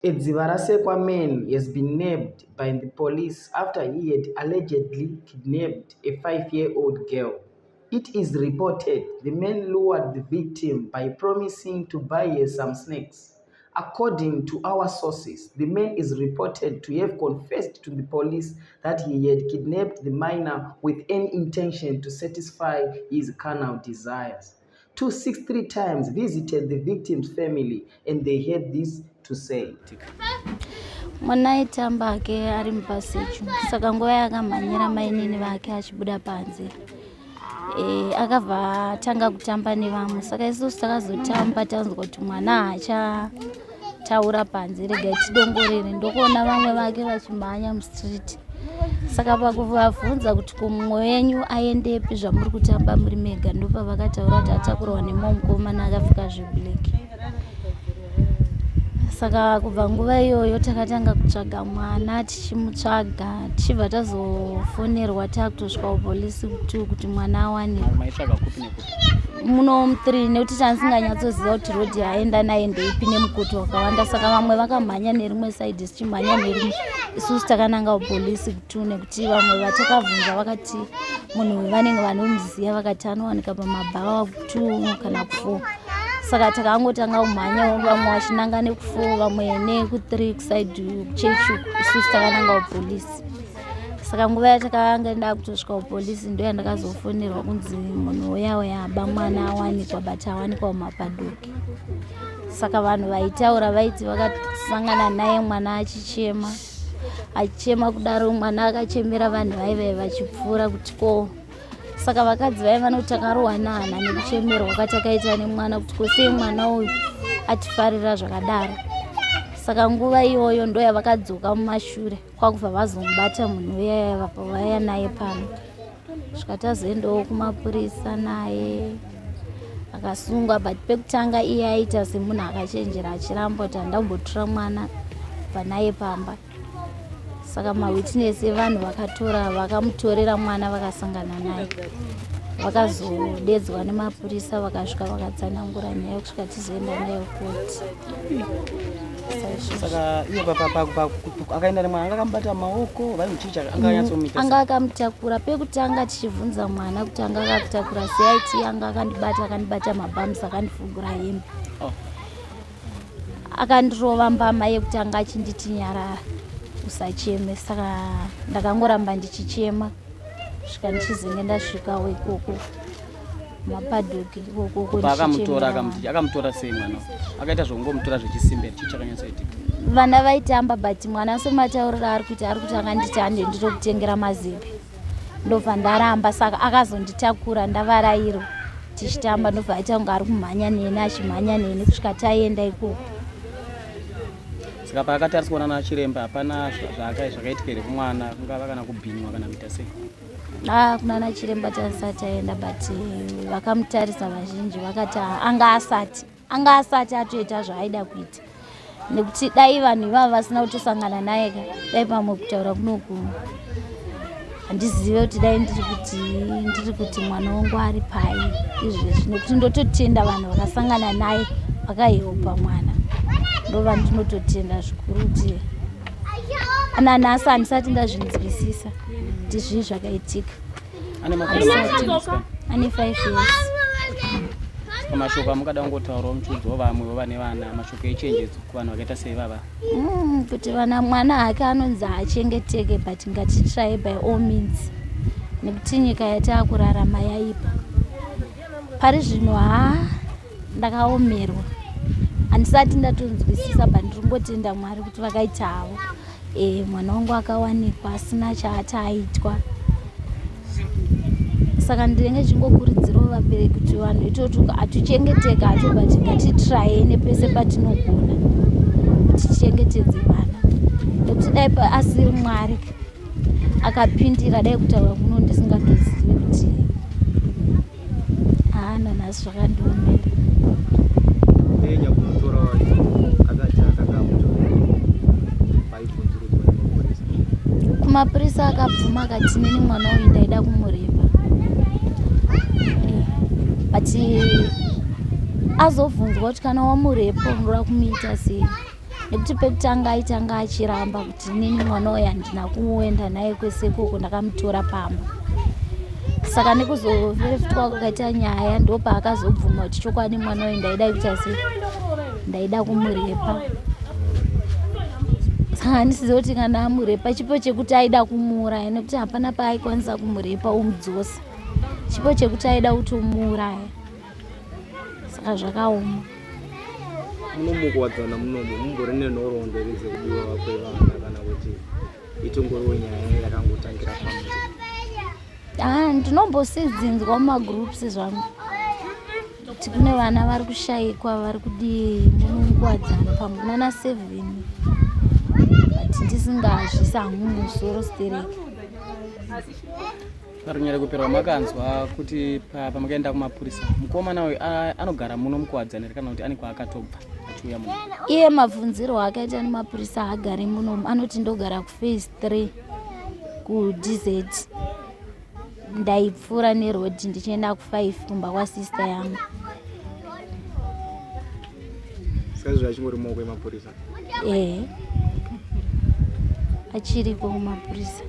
A Dzivarasekwa man has been nabbed by the police after he had allegedly kidnapped a 5-year-old girl. It is reported the man lured the victim by promising to buy her some snacks. According to our sources, the man is reported to have confessed to the police that he had kidnapped the minor with an intention to satisfy his carnal desires. 263 Times visited the victim's family and they had this to say. Mwana aitamba hake ari mupaseju, saka nguva yakamhanyira mainini vake achibuda panze e, akabva atanga kutamba nevamwe. Saka isusu takazotamba tanzwa kuti mwana haachataura panze, regai tidongorere. Ndokuona vamwe vake vachimhanya mustreet. Saka pakuvabvunza kuti ko mumwe wenyu aendepi zvamuri kutamba muri mega, ndopavakataura kuti atakurwa nemumwe mukomana akapfeka zveblack. Saka kubva nguva iyoyo takatanga kutsvaga mwana, tichimutsvaga, tichibva tazofonerwa takutosvika kupolisi two kuti mwana awanikwa. Maitsvaga kupi nekupi? Muno mu3, nekuti tandisinganyatsoziva kuti rodhi aenda naye ndeipi nemukoto wakawanda. Saka vamwe vakamhanya nerimwe side, tichimhanya nerimwe, isusu takananga kupolisi ku2, nekuti vamwe vatakabvunza vakati munhu vanenge vanomuziva, vakati anowanika pamabhawa ku2 kana ku4. Saka takangotanga kumhanya, vamwe vachinanga neku4, vamwe neku3 kuside kuchechi, isusu takananga kupolisi. Saka nguva yatakanga ndakutosvika kupolisi ndo yandakazofonerwa kunzi munhu uya uya aba mwana awanikwa, but awanikwa mumapadoki. Saka vanhu vaitaura vaiti vakasangana naye mwana achichema, achichema kudaro. Mwana akachemera vanhu vaivai vachipfuura kuti ko. Saka vakadzi vaiva vanoti takarohwa nahana nekuchemerwa kwatakaita nemwana, kuti kosei mwana uyu atifarira zvakadaro. Saka nguva iyoyo ndo yavakadzoka mumashure kwakubva vazomubata munhu uya, vabva vauya naye pano. Svika tazoendawo kumapurisa naye, akasungwa. But pekutanga iye aita semunhu akachenjera, achiramba kuti handambotora mwana kubva naye pamba. Saka mawitness evanhu vakatora, vakamutorera mwana, vakasangana naye, vakazodedzwa nemapurisa, vakasvika vakatsanangura nyaya kusvika tizoenda nayo koti. Saka iye akaenda nemwana, anga akamubata maoko, vaimuchicha, anga anyatsomuita? Anga akamutakura. Pekutanga tichibvunza mwana kuti anga akakutakura sei, aiti anga akandibata, akandibata mabhamusi, akandifugura hembe. Oh. Akandirova mbama yekutanga achinditi nyarara, usacheme. Saka ndakangoramba ndichichema svika ndichizenge ndasvikawo ikoko mapadhoki ikoko. Paakamutora, akamutora sei mwana? Akaita zvokungomutora zvechisimba here? Chii chakanyatsoitika? Vana vaitamba, but mwana sematauriro ari kuita, ari kuti akanditi hande nditokutengera mazepi, ndobva ndaramba. Saka akazonditakura ndavarairwa tichitamba, ndobva aita kunge ari kumhanya neni, achimhanya neni kusvika taenda ikoko. Saka paakatariswa nana chiremba, hapana zvakaitika here kumwana, kungava kana kubhinywa kana kuita sei? Ah, kunana chiremba tasati aenda, but vakamutarisa vazhinji vakati ah, anga asati atoita zvaaida kuita, nekuti dai vanhu ivava vasina kutosangana naye ka, dai pamwe kutaura kunoku handizive kuti dai ndiri kuti mwana wangu ari pai izvezvi, nekuti ndototenda vanhu vakasangana naye, vakahelpa mwana. Ndova ndinototenda zvikuru kuti nanhasi handisati ndazvinzwisisa kuti zvii zvakaitika. Ane makore mangani musikana? Ane 5 years. Saka mashoko amungada kungotaurawo muchiudzawo vamwewo vane vana, mashoko echenjedzo kuvanhu vakaita seivava? Kuti vana, mwana hake anonzi haachengeteke, but ngatitry by all means, nekuti nyika yataakurarama yaipa pari zvino. Ha, ndakaomerwa, handisati ndatonzwisisa, but ndiri kungotenda Mwari kuti vakaita havo mwana wangu akawanikwa asina chaati aitwa. Saka ndinenge chingokurudzirawo vabereki kuti vanhu itoto hatuchengeteka hacho, but ngatitryei nepese patinogona kuti tichengetedze vana, nekuti dai asiri Mwari akapindira, dai kutaura kuno ndisingatozivi kuti haana. Nhasi zvakandiomera. Uye kumutora wacho akati akakamutora paibvunzurudzwa nemapurisa? Kumapurisa akabvuma, akati nini mwana uyu ndaida kumurepa. But azobvunzwa kuti kana wamurepa unoda kumuita sei. Nekuti pekutanga aitanga achiramba kuti inini mwana uyu handina kuenda naye kwese ikoko, ndakamutora pamba. Saka nekuzoferefutwa kwakaita nyaya ndopaakazobvuma kuti chokwadi mwana uyu ndaida kuita sei, ndaida kumurepa. Saka handisiziva kuti kana amurepa chipo chekuti aida kumuuraya, nekuti hapana paaikwanisa kumurepa omudzosa, chipo chekuti aida kutomuuraya. Saka zvakaoma. Munomukuwadzana munomu mumbori nenhoroondo here dzekubiwa kwevana kana kuti itongoriwo nyaya yakangotangira pamwe? Ah, ndinombosидzinzwa mumagroups zvangu kuti kune vana vari kushayikwa vari kudii munomukuwadzana pamwe kunana 7, but ndisingazvisi hangu musoro stereki. Parunyerekupe rwamakanzwa kuti pamakaenda kumapurisa, mukomana uyu anogara muno muKuwadzana here kana kuti ane kwaakatobva achiuya muno? Iye mabvunziro akaita nemapurisa haagari munomu, anoti ndogara kuphase 3 kuDZ, ndaipfuura nerodhi ndichienda ku5 kumba kwasista yangu. Saka izvo achingori mumaoko emapurisa? Ehe, achiriko kumapurisa.